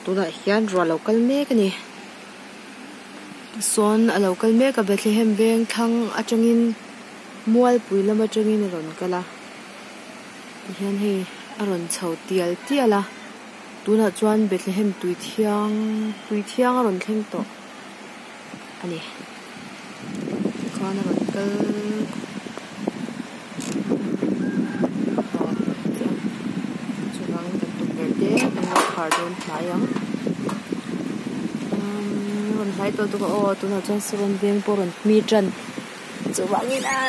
Tunah hian ruah lo kal mek a ni. Sawn a lo kal mek a Bethlehem veng thlang atangin Mualpui lam atangin a rawn kal a tihian hei a rawn chho tial tial a tunah chuan Bethlehem tui thiang tui thiang a rawn thleng tawh a ni tikhuan a rawn kal chuvangin kan tukverh te kan lo khar dawn hnai ang umm rawn hnai tawh tawh aw tunah chuan saron veng pawh a rawn hmi tan. Chuvangin a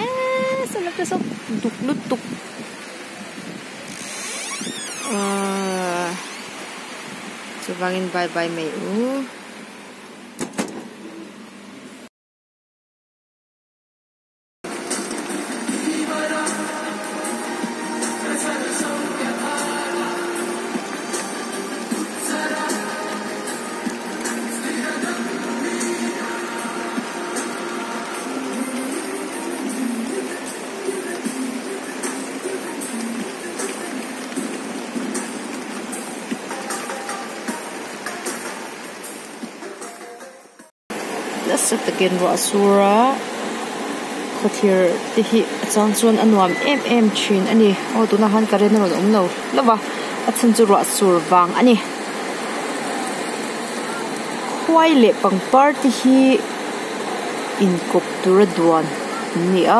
eee saw te saw duk lutuk ahh chuvangin bye bye mai u. Nasa takin ruah a sur a khawthlir te hi a chang chuan a nuam em em thin a ni aw tunah khan current a rawn awm lo hlauh a a chhan chu ruah sur vang a ni. Khuai leh pangpar te hi inkawp tura duan an ni a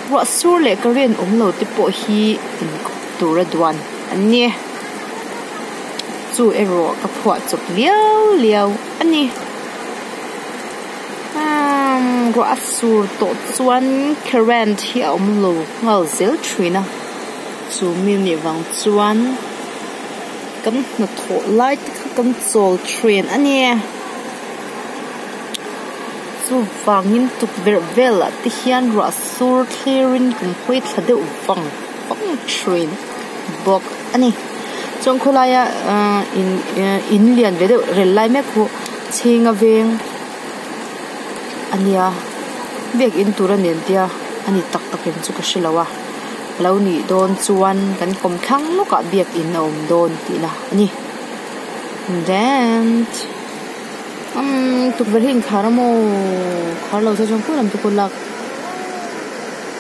ruah sur leh current awm lo te pawh hi inkawp tura duan an ni chu erawh ka phuah chawp liau liau a ni umm ruah a sur tawh chuan current hi a awm lo nghal zel thin a chu mi nih vang chuan. Kan hnathawh lai te kha kan chawl thin a ni. Chuvangin tukverh velah te hian ruah sur thlirin kan hawi thla deuh vang vang thin bawk a ni. Chuan khawlaia ahh in in lian ve deuh rel lai mek khu chhinga veng a nia biakin tur a ni an tia a ni tak tak em chu ka hre lo a. Lo nih dawn chuan kan kawm thlang lawkah biakin a awm dawn tihna a ni. Then umm tukverh hi inkhar a maw khar lo se chuan khawi lam te pawh lak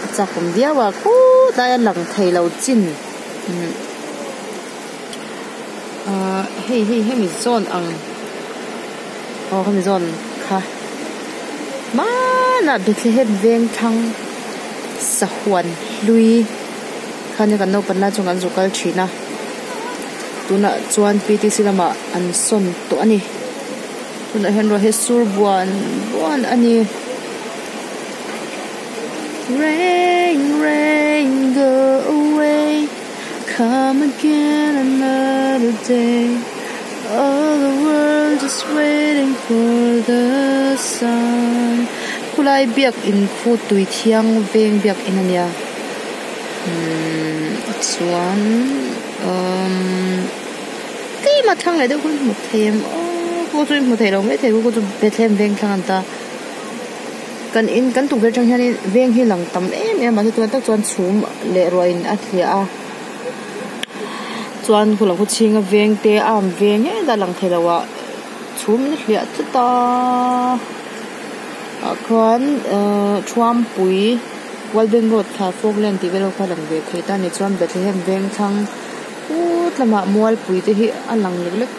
a chak awm viau a khawtlai a lang thei lo chin umm ahh hei hei hemi zawn ang aw hemi zawn kha hmanah Bethlehem veng thlang. Sahuan hlui khania kan naupan lai chuan kan zu kal thin a tunah chuan P T C lamah an sawn tawh a ni tunah hian ruah hi sur buan buan a ni rain rain go away come again another day all the world is waiting for the sun khulai biak in khu tui thiang veng biak in a nia umm chuan umm tlem a thlang leh deuh khan hmu thei em aw khu chu hmu thei lo mai thei khu chu Bethlehem veng thlang a ni ta kan in kan tukverh atang hianin veng hi lang tam em em a chuan tak chuan chhum leh ruah in a hliah a chuan khu lam khu chhinga veng te arm veng hetah lang thei lo ah chhum in a hliah tlat a. Ah khuan ehh thuampui Walden road thla Falkland tih vel ho kha a lang ve thei ta a ni chuan Bethlehem veng thlang put lamah mualpui te hi a lang lek lek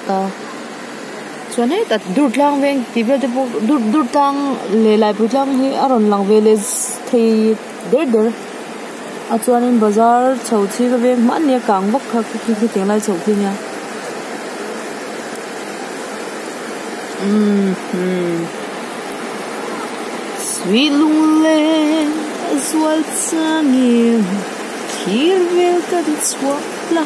ta chuan hetah Durtlang veng tih vel te pawh dur Durtlang leh Laipui tlang hi a rawn lang ve leh thei der der a chuanin bazar chho chhing a veng hmanni a kang vak kha khi khi tiang lai chhoh khi nia. Sweet lungleng a zual changin thlir vel kan chhuah la.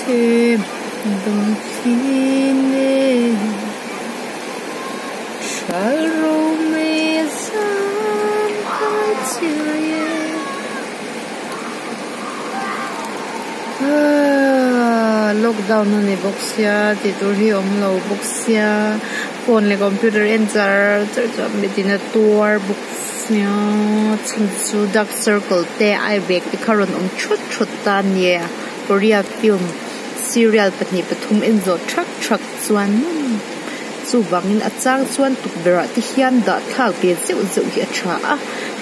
Chhe bang thin e Thal ro mei a zam. Lockdown a ni bawk sia tih tur hi a awm lo bawk sia phone leh computer en char char chuan mit in a tuar bawk sia chhan chu dark circle te eye bag te kha rawn awm thut thut ta nia korea film serial pahnih pathum en zawh thak thak chuan chuvangin a chang chuan tukverh ah te hian dah thlak ve zeuh zeuh hi a tha a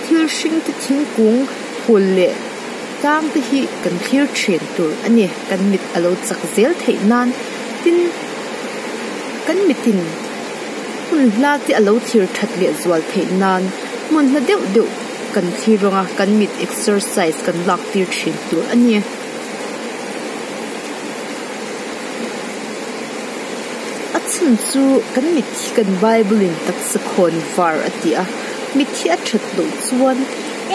thil hring te thingkung phul leh tlang te hi kan thlir thin tur a ni kan mit a lo chak zel theih nan tin kan mitin hmun hla te a lo thlir that leh zual theih nan hmun hla deuh deuh kan thlir ang a kan mit exercise kan lak tir thin tur a ni. A chhan chu kan mit hi kan bible in taksa khawn var a ti a mit hi a that loh chuan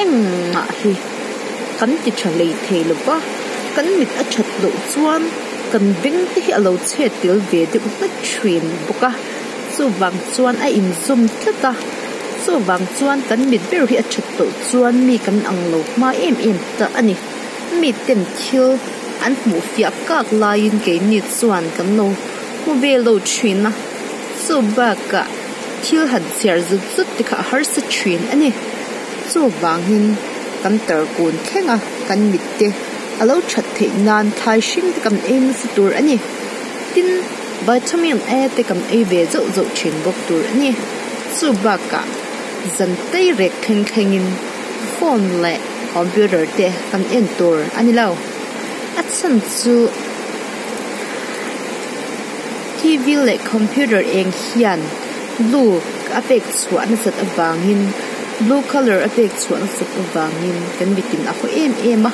engmah hi kan ti tha hlei thei lo va kan mit a that loh chuan kan beng te hi a lo chhe tel ve deuh hlek thin bawk a chuvang chuan a inzawm tlat a chuvang chuan kan mit ber hi a that loh chuan mi kan ang lo hma em em ta a ni mi ten thil an hmuh fiah kak laiin keini chuan kan lo hmu vel lo thin a chu bakah thil han chhiar zut zut te kha a harsa thin a ni chuvangin kan tarkun thleng a kan mit te a lo that theih nan thlai hring te kan ei nasa tur a ni tin vitamin A te kan ei ve zauh zauh thin bawk tur a ni chu bakah zan tei rek thleng thlengin phone leh computer te kan en tur a ni lo a chhan chu T_V leh computer eng hian blue a pek chhuah nasat avangin blue colour a pek chhuah nasat avangin kan mitin a haw em em a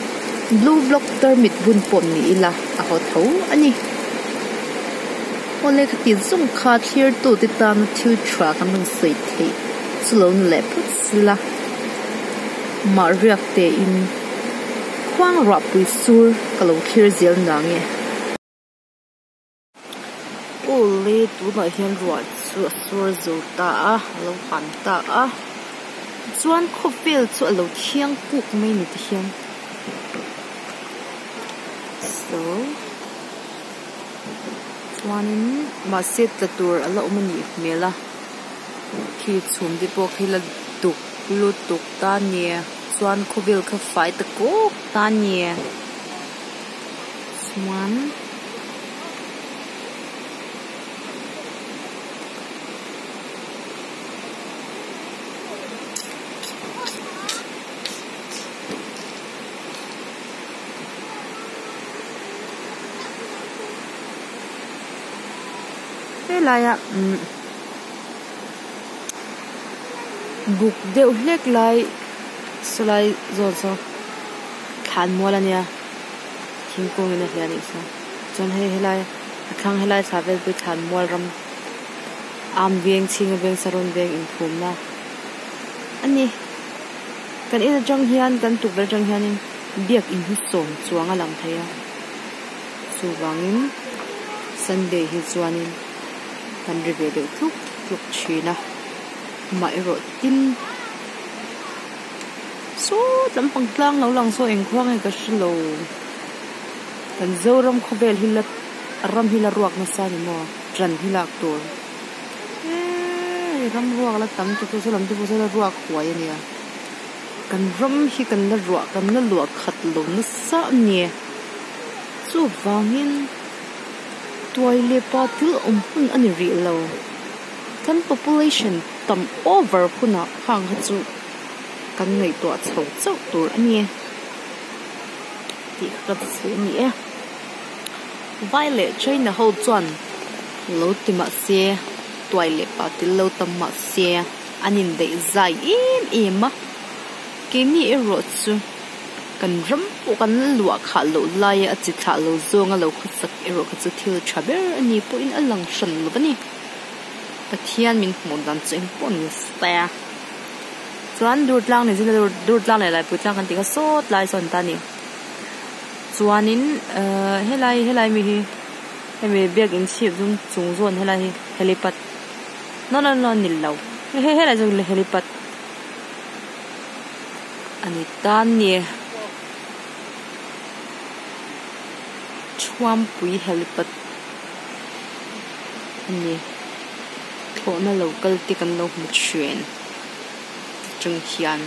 blue block tarmit bun pawh ni ila a haw tho a ni awle khati zawng kha thlir tu te tana thil tha kan rawn sawi theih chu lo ni leh phawt sela mah riak te in khuang ruah pui sur ka lo thlir zel nange. Awle tunah hian ruah chu a sur zo ta a a lo han ta a tichuan khawvel chu a lo thiang kuk mai ni tihian so chuanin mahse tla tur a la awm a nih hmel a khi chhum te pawh khi la duk lutuk ta a ni chuan khawvel kha fai ta kawk ta a ni chuan. Helaiah umm buk deuh hlek lai sawlai zawn saw thlanmual a nia thingkung in a hliah a nih saw chuan hei helai a thlang helai thla vel pawh hi thlanmual ram am veng chhinga veng saron veng inphumna a ni kan en atang hian kan tukverh atang hianin biakin hi sawm chuang a lang thei a chuvangin sunday hi chuanin kan ri ve deuh tluk tluk thin a amaherawh tin sawt lampang tlang lo lang saw engkhua nge ka hrelo kan zoram khawvel hi la ram hi la ruak nasa ni maw ṭan hi lak tur eee ram ruak la tam te pawh saw lam te pawh saw la ruak huai a nia kan ram hi kan la ruah kan la luah khat lo nasa a ni chuvangin tuai leh pa thil awm hun a ni rih lo kan population tam over hunah khang kha chu kan ngaihtuah chho chauh tur a ni tih kha ka sawi a ni e vai leh china ho chuan lo ti mahse tuai leh pa tel lo tam mahse an indaih zai em em a keini erawh chu kan ram pawh kan la luah khah loh laia a chi thlah lo zawnga lo khawsak erawh kha chu thil tha ber a ni pawhin a lang hran lo a ni Pathian min hmuh dan chu engpawh ni se a chuan dur tlang ni zin a dur tlang leh laipui tlang kan tih kha sawt lai sawn ta a ni chuanin ehh helai helai mi hi hemi biakin chhip zum chung zawn helai hi helipad no no no ni lo hei helai chu helipad a ni ta a ni. Thuampui helipad a ni thlawhna lo kal te kan lo hmu thin atang hian.